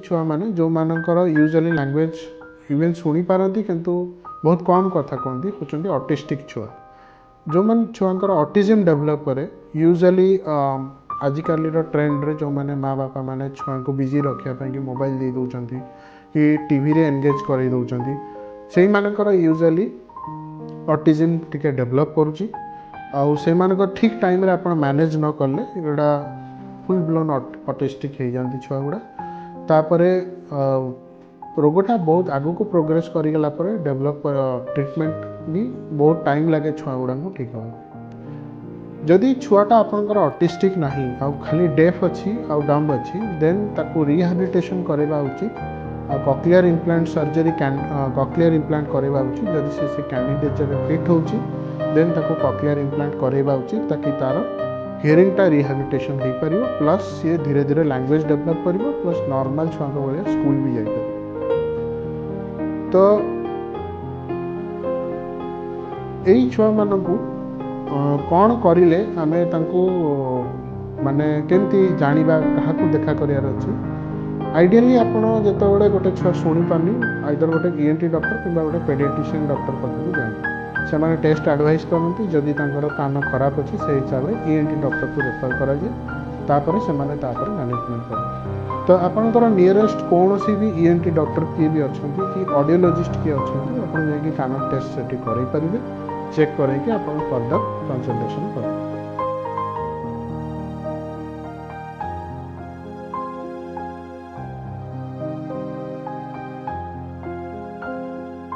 ଛୁଆମାନେ ଯେଉଁମାନଙ୍କର usually language even ଶୁଣିପାରନ୍ତି କିନ୍ତୁ ବହୁତ କମ୍ କଥା କୁହନ୍ତି, ହେଉଛନ୍ତି ଅଟିଷ୍ଟିକ୍ ଛୁଆ। ଯେଉଁମାନେ ଛୁଆଙ୍କର ଅଟିଜିମ୍ ଡେଭଲପ୍ କରେ, ୟୁଜୁଆଲି ଆଜିକାଲିର ଟ୍ରେଣ୍ଡରେ ଯେଉଁମାନେ ମା ବାପାମାନେ ଛୁଆଙ୍କୁ ବିଜି ରଖିବା ପାଇଁକି ମୋବାଇଲ୍ ଦେଇ ଦେଉଛନ୍ତି କି ଟିଭିରେ ଏନଗେଜ୍ କରାଇ ଦେଉଛନ୍ତି, ସେଇମାନଙ୍କର ୟୁଜୁଆଲି ଅଟିଜିମ୍ ଟିକେ ଡେଭଲପ୍ କରୁଛି। ଆଉ ସେମାନଙ୍କ ଠିକ୍ ଟାଇମ୍ରେ ଆପଣ ମ୍ୟାନେଜ୍ ନ କଲେ ଏଗୁଡ଼ା ଫୁଲ୍ ବ୍ଲୋନ୍ ଅଟିଷ୍ଟିକ୍ ହେଇଯାଆନ୍ତି ଛୁଆ ଗୁଡ଼ା। ତାପରେ ରୋଗଟା ବହୁତ ଆଗକୁ ପ୍ରୋଗ୍ରେସ୍ କରିଗଲା ପରେ ଡେଭଲପ୍ ଟ୍ରିଟମେଣ୍ଟ ବି ବହୁତ ଟାଇମ୍ ଲାଗେ ଛୁଆ ଗୁଡ଼ାଙ୍କୁ ଠିକ୍ ହେବାକୁ। ଯଦି ଛୁଆଟା ଆପଣଙ୍କର ଅଟିଷ୍ଟିକ୍ ନାହିଁ ଆଉ ଖାଲି ଡେଫ୍ ଅଛି ଆଉ ଡମ୍ବ ଅଛି, ଦେନ୍ ତାକୁ ରିହାବିଲିଟେସନ୍ କରିବା ଉଚିତ ଆଉ cochlear implant surgery, cochlear implant କରିବା ଉଚିତ। ଯଦି ସେ କ୍ୟାଣ୍ଡିଡେଚରରେ ଫିଟ୍ ହେଉଛି, ଦେନ୍ ତାକୁ କକ୍ଲିୟର ଇମ୍ପ୍ଲାଣ୍ଟ କରାଇବା ଉଚିତ, ତାକି ତାର ହିୟରିଂଟା ରିହାବିଲିଟେସନ୍ ହେଇପାରିବ, ପ୍ଲସ୍ ସିଏ ଧୀରେ ଧୀରେ ଲାଙ୍ଗୁଏଜ୍ ଡେଭଲପ୍ କରିବ, ପ୍ଲସ୍ ନର୍ମାଲ୍ ଛୁଆଙ୍କ ଭଳିଆ ସ୍କୁଲ ବି ଯାଇପାରିବ। ତ ଏଇ ଛୁଆମାନଙ୍କୁ କ'ଣ କରିଲେ ଆମେ ତାଙ୍କୁ ମାନେ କେମିତି ଜାଣିବା, କାହାକୁ ଦେଖା କରିବାର ଅଛି? ଆଇଡ଼ିଆଲି ଆପଣ ଯେତେବେଳେ ଗୋଟେ ଛୁଆ ଶୁଣିପାରୁନି, ଆଇଦର ଗୋଟେ ଇଏନ୍ଟି ଡକ୍ଟର କିମ୍ବା ଗୋଟେ ପେଡ଼ିଆଟ୍ରିସିଆନ୍ ଡକ୍ଟର ପାଖକୁ ଯାଆନ୍ତି। ସେମାନେ ଟେଷ୍ଟ ଆଡ଼ଭାଇସ୍ କରନ୍ତି। ଯଦି ତାଙ୍କର କାନ ଖରାପ ଅଛି, ସେଇ ହିସାବରେ ଇଏନ୍ଟି ଡକ୍ଟରକୁ ରେଫର୍ କରାଯାଏ। ତାପରେ ସେମାନେ ତାପରେ ମ୍ୟାନେଜମେଣ୍ଟ କରନ୍ତି। ତ ଆପଣଙ୍କର ନିୟରେଷ୍ଟ କୌଣସି ବି ଇଏନ୍ଟି ଡକ୍ଟର କିଏ ବି ଅଛନ୍ତି କି ଅଡ଼ିଓଲୋଜିଷ୍ଟ କିଏ ଅଛନ୍ତି, ଆପଣ ଯାଇକି କାନ ଟେଷ୍ଟ ସେଠି କରାଇ ପାରିବେ। ଚେକ୍ କରାଇକି ଆପଣ ଫର୍ଦର କନସଲଟେସନ୍ କରିବେ।